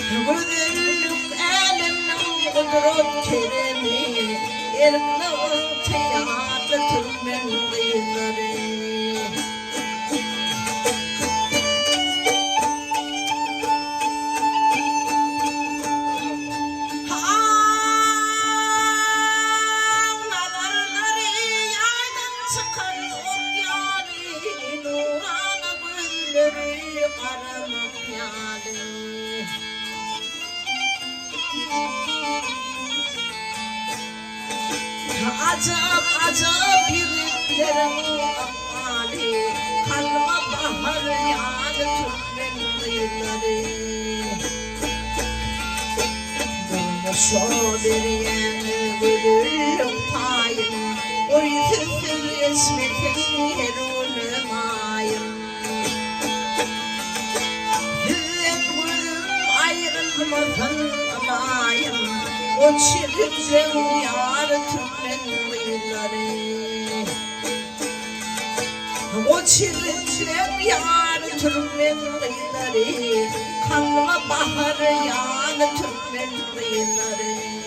Gözellik älemniň gudrat keremi, Erkli ygtyýarly türkmen gyzlary. Haň nazarlary ýaýdan çykan ok ýaly, Nurana gözleri garamak ýaly. Ajap-ajap ýigitleriň ykbaly, Kalba bahar ýaly türkmen gyzlary. Durmuşa berýän gözellik paýyn, Goý sizsiz geçmesin her günüm aýym. Sizden gözüm aýrylmasyn ylaýym, Goç ýigitleň ýary türkmen gyzlary. Goç ýigitleň ýary türkmen gyzlary, Kalba bahar ýaly türkmen gyzlary.